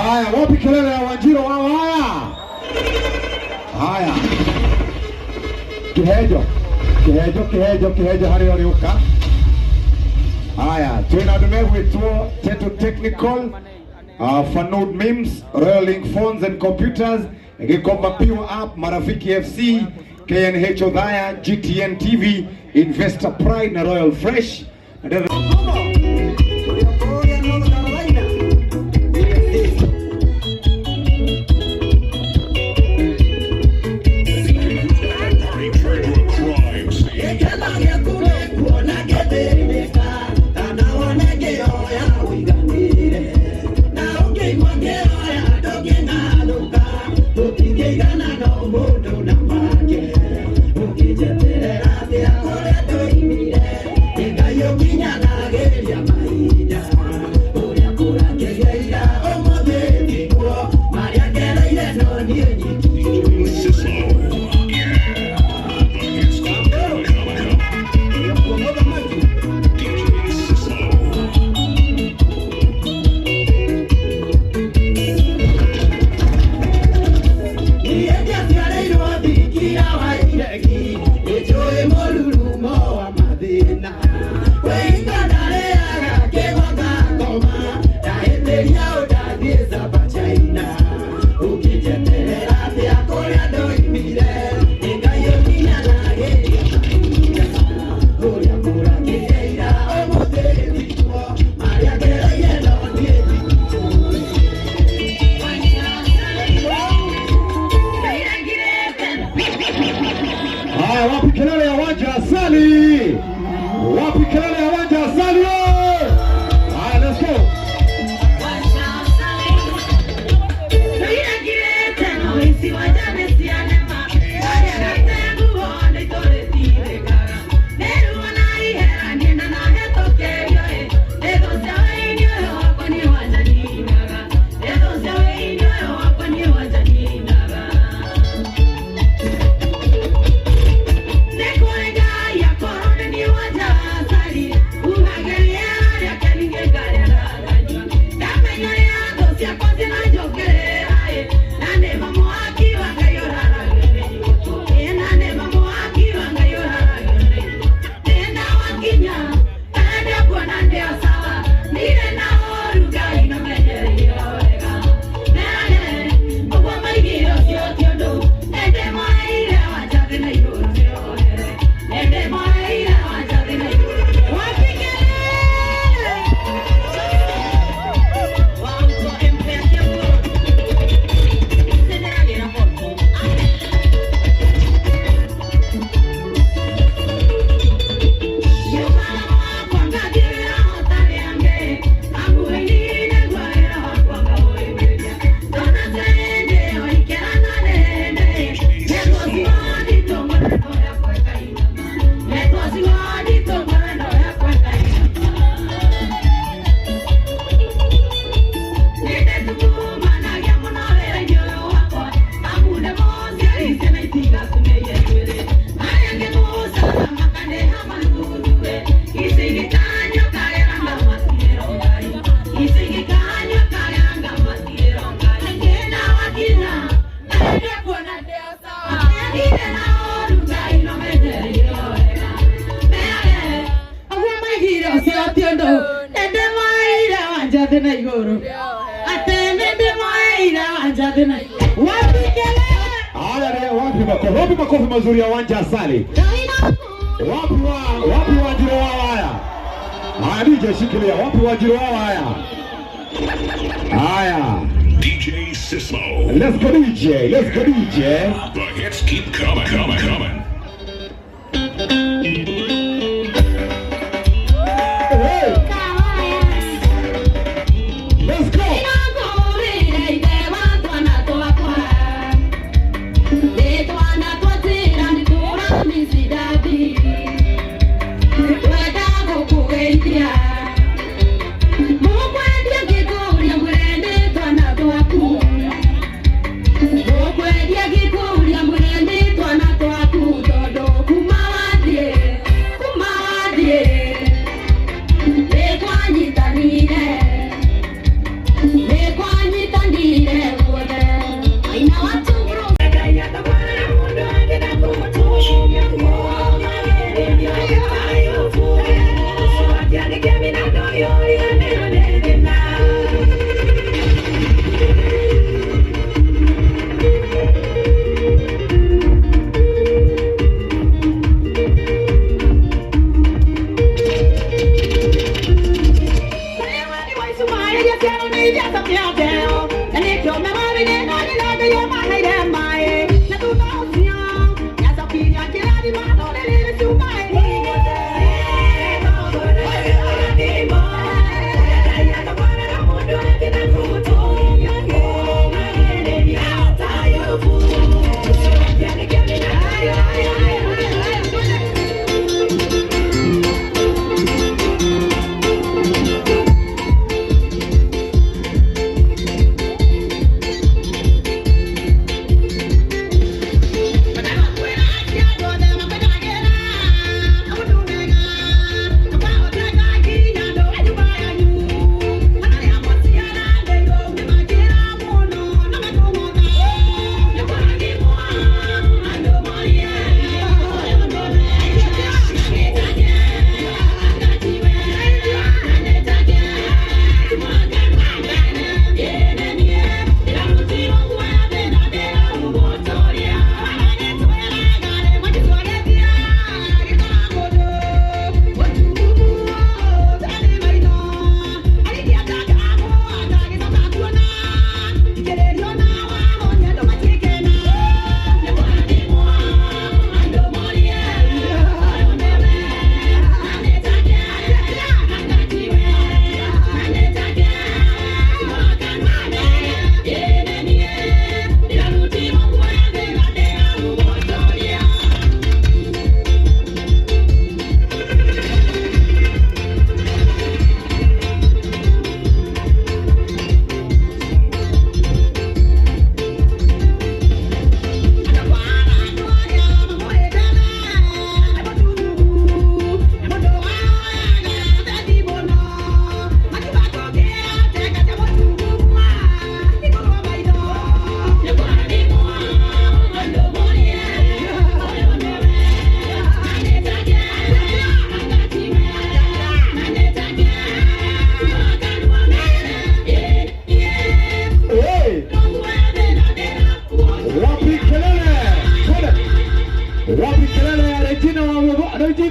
Haya, wapi kelele ya Wanjiru wao? Haya haya, kihejo kihejo kihejo kihejo harĩa ũrĩũka. Haya, twĩna andũ megwĩtwo Teto Technical, Fanud Mims, Royal Link Phones and Computers, Gikomba Pure App, Marafiki FC, KNH Odhaya, GTN TV, Investor Pride na Royal Fresh. Return to a crime scene. Sislo. Yeah. The hits keep coming, coming, coming. DJ Sislo. Haya, wapi kelele ya Wanja Asali? Wapi kelele ya Wanja Asali? Haya, let's go. Na igũrũ atĩ nĩ ndĩmoeire Wanjathĩ na wapi kelele? Haya, ni wapi makofi? Wapi makofi mazuri ya Wanja Asali? Wapi Wanjiru wao haya? Haya, DJ shikilia. Wapi Wanjiru wao haya? Haya. DJ Sislo. Let's go DJ. Let's go DJ. The hits keep coming, coming, coming. Hey, let's go. Ngũkwendia gĩkũria mwene twana twaku.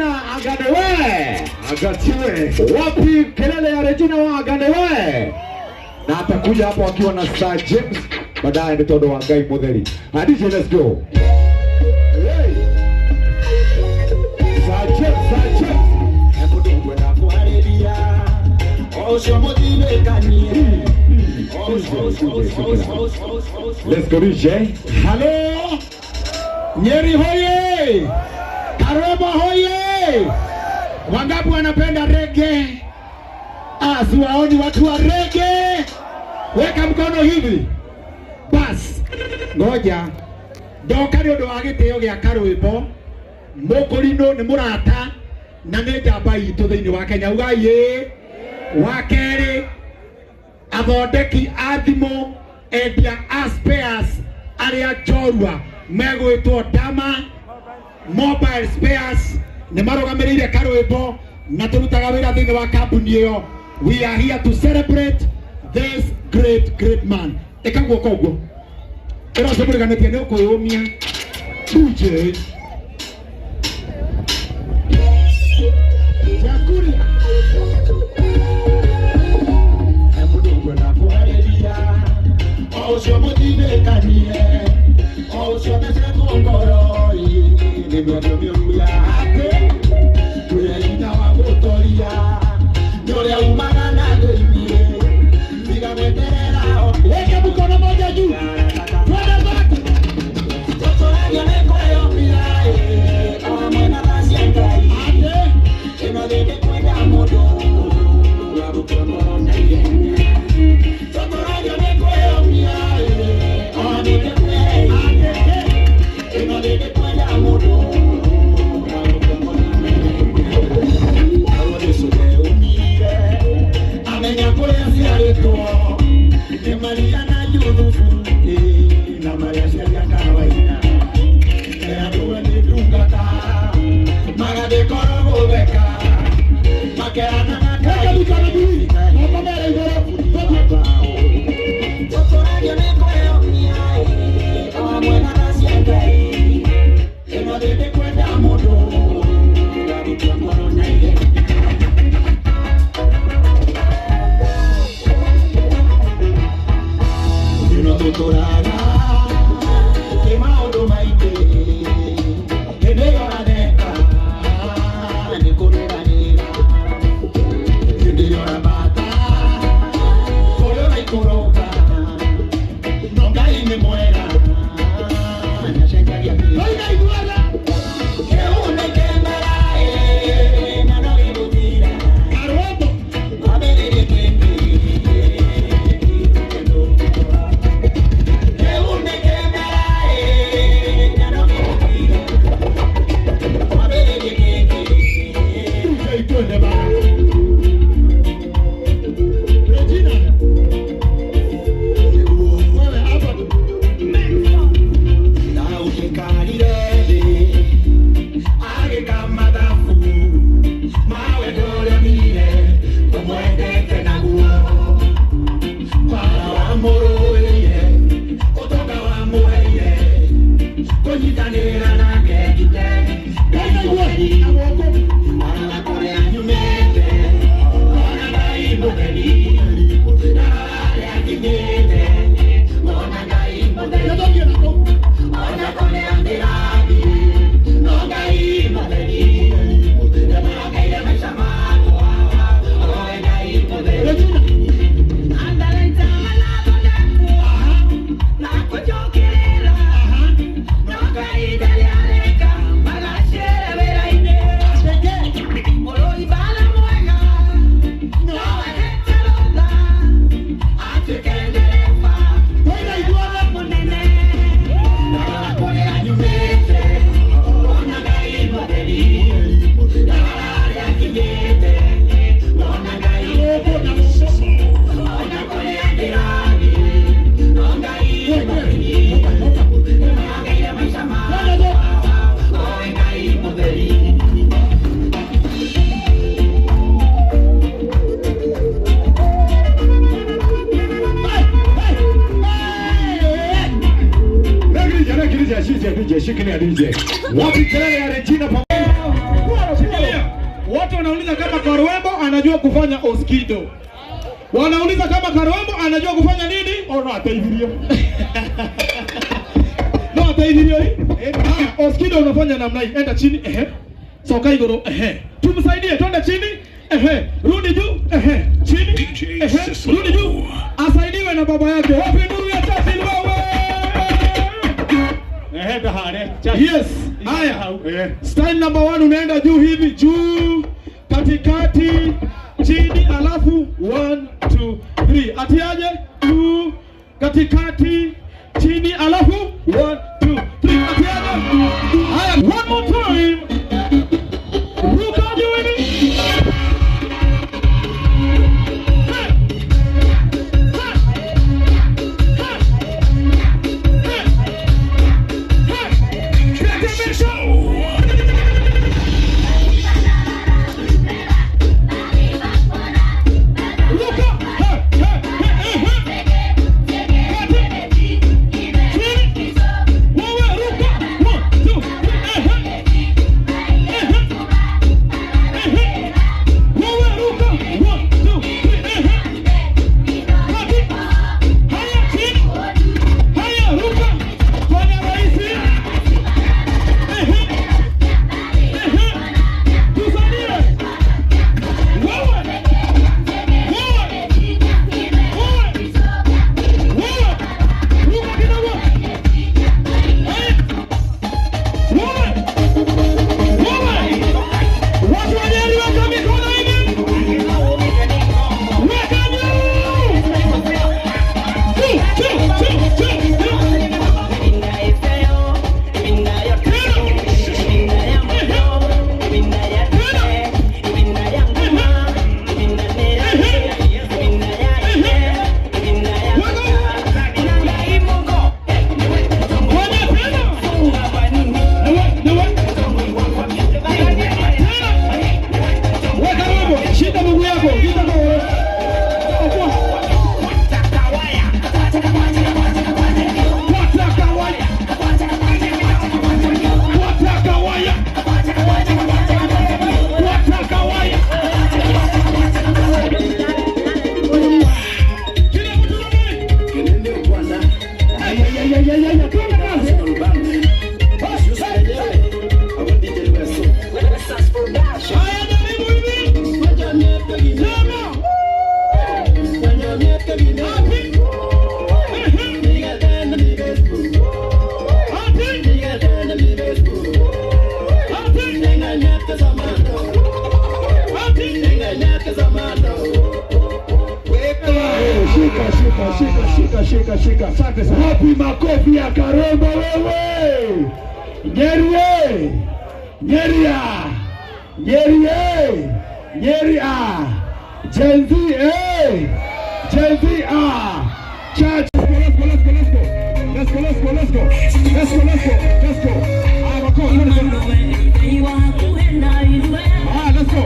Regina Aganewe. Agatiwe. Wapi kelele ya Regina wa Aganewe? Na atakuja hapo akiwa na Sir James, baadaye ni Todo wa Ngai Mutheri. DJ, let's go. Hey. Sir James, Sir James. Let's go DJ. Halo, Nyeri hoye! Karwembo hoye! Wangapi wanapenda reggae? Ah, siwaoni watu wa reggae. Weka mkono hivi. Bas, ngoja ndoka nĩ ũndũ wa gĩtĩo gĩa karwĩmbo. Mũkũrinũ nĩ mũrata na nĩ njamba itũ thĩinĩ wa Kenya. Ugai ĩĩ. Wa kerĩ, athondeki a thimũ, endia a spares arĩa njorua megwĩtwo Dama Mobile Spares nĩ marũgamĩrĩire karwĩmbo na tũrutaga wĩra thĩinĩ wa kambuni ĩyo. We are here to celebrate this great great man. Ĩka guoko ũguo, ĩra ũcio mũriganĩtie nĩ ũkwĩyũmia. DJ Chakuria. Ũcio mũtindĩkanie, o ũcio thecetwo ngoro nĩ mĩario mĩũru yake, kwĩ hinya wa gũtoria nĩ ũrĩa umaga na thĩiniĩ, tiga gweterera. Weka mkono moja juu, twende zake. Tũtũragia nĩ kwĩyũmia o hamwe na tha cia Ngai. Ate. Ĩno thĩ ndĩkwenda mũndũ wa gũkua ngoro na ihenya. Tũtũragia nĩ kwĩyũmia o hamwe nĩ kwĩyũmia. Ĩno thĩ ndĩkwenda mũndũ wa gũkua ngoro na ihenya. Korwo Jesũ ndeumire, amenya kũrĩa aciarĩtwo nĩ Maria na Juthubu, na marĩa aciari a kawaida. Andũ nĩ ndungata magathiĩ gũtheka makeranaga. Weka mikono miwili, moko mere igũrũ. Tũtũragia nĩ kwĩyũmia o hamwe na tha cia Ngai. Ĩno thĩ ndĩkwenda mũndũ wa gũkua ngoro na ihenya. Ĩno tũtũraga nĩ maũndũ maingĩ, hĩndĩ ĩyo ũratheka nĩ kũrũganĩra, hĩndĩ ĩyo ũrambata kũrĩa ũraikũrũka, no Ngai nĩ mwega nĩacenjagia. Toina ithuothe. Kĩu nĩ kĩmera na no gĩgũthira. Karwĩmbo. Kwambĩrĩrie kĩngĩ. Kĩu nĩ kĩmera na no gĩgũthira. Kwambĩrĩrie kĩngĩ. DJ, twende bana. Regina. Wewe hapa tu. Ndaũgĩkarire thĩ agĩka mathabu mawendo ũrĩa onire ũmwendete naguo bara wamũrũĩrĩire ũtonga wamũheire kũnyitanĩra nake ngite. Toina ithuothe na guoko. Ona kũrĩa nyumĩte ona Ngai mũtheri ndarora harĩa nginyĩte ona Ngai mũtheri. Nĩtũthiĩ na kũu. Ona kũrĩa ndĩrathiĩ no Ngai mũtheri nĩmũrokeire maica makwa oe Ngai mũtheri. Regina. Na kũnjũkĩrĩra no Ngai ndarĩ areka magacĩre wĩra-inĩ. Mũrũi mbara mwega no ahete rũtha atuĩke ndereba. Toina ithuothe. Mũnene. Ndarora kũrĩa nyumĩte ona Ngai mũtheri ndarora harĩa nginyĩte ona Ngai ona kũrĩa ndĩrathiĩ no Ngai mũtheri nĩmũrokeire maica makwa oe Ngai mũtheri. Hey, hey, hey. DJ, DJ, DJ, shikilia DJ. Wapi kelele ya Regina pamoja? Wanauliza kama Karwembo anajua kufanya oskido. Wanauliza kama Karwembo anajua kufanya nini? Ono ateithirio. No ateithirio hii. Haya, oskido unafanya namna hii. Enda chini, ehe. Soka iguru, ehe. Tumsaidie, twende chini, ehe. Rudi juu, ehe. Chini, DJ ehe. Sismo. Rudi juu. Asaidiwe na baba yake. Wapi nuru ya Churchill wewe? Ehe, ndahare. Yes. Haya. Eh. Style number 1 unaenda juu hivi, juu, katikati, chini, alafu 1 2 3. Atiaje? Juu, katikati, chini, alafu 1 2 3. Atiaje? Haya, one more time. Ruka juu hivi. Hey! Hey! Hey! Hey! Hey! DJ Sismo. Ruka! Hey! Hey! Hey! Hey! Hey! Chini. Wewe ruka. 1 2 3. Ehe. Ehe. Ehe. Wewe ruka. 1 2 3. Ehe. Kati. Haya chini. Haya ruka. Fanya rahisi. Ehe. Ehe. Tusaidie. Wewe. Wewe. Wewe. Wewe. Ruka kidogo. Haya. Wewe. Wewe. Watu wa Nyeri weka mikono hivi. Weka juu. Two, two, two, two, two. Tena. Ehe. Tena. Ehe. Ehe. Weka. Fanya tena. Niwe, niwe. Tena. Weka robo, shika mguu yako, shika kwa Okoa. Wataka waya. Wataka waya. Wataka waya. Kila mtu na moi. Ay, ay, ay, ay, ay, ay, twende kazi. Hey, hey, hey. Haya, jaribu hivi. Sema. Wapi? Ehe. Ati. Ati. Ati. Shika, shika, shika, shika, shika, shika. Asante sana. Wapi makofi ya Karembo wewe? Nyeri ye! Nyeri ya! Nyeri ye! Nyeri a! Gen Z eh! Gen Z a! Church. Let's go, let's go, let's go. Let's go, let's go, let's go. Let's go, let's go, let's go. Haya, makofi, twende, twende. Haya, let's go.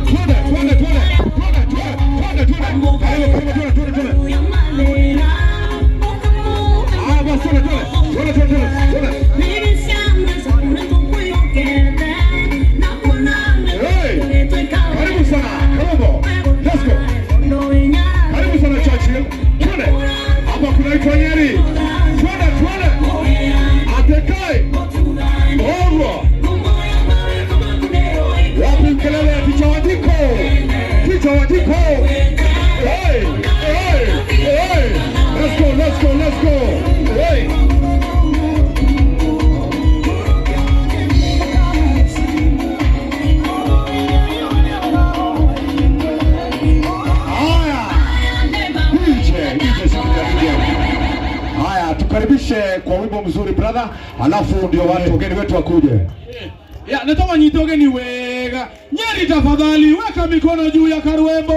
Twende, twende, twende. Twende, twende, twende, twende. Karibu, karibu, twende, twende, twende. Haya, basi, twende, twende. Twende, twende, twende. Twende. Hey! Karibu sana, karibu. Let's go. Karibu sana Churchill. Twende. Hapa kunaitwa Nyeri. Twende, twende. Atekai. Orwa. Wapi kelele ya Ticha Wanjiko? Ticha Wanjiko. Hey, hey, hey. Let's go, let's go, let's go. Hey. Haya. DJ, DJ shikilia DJ. Haya, tukaribishe kwa wimbo mzuri brother, alafu ndio watu wageni wetu wakuje. Ya, nataka nyite ugeni wega. Nyeri tafadhali weka mikono juu ya Karwembo.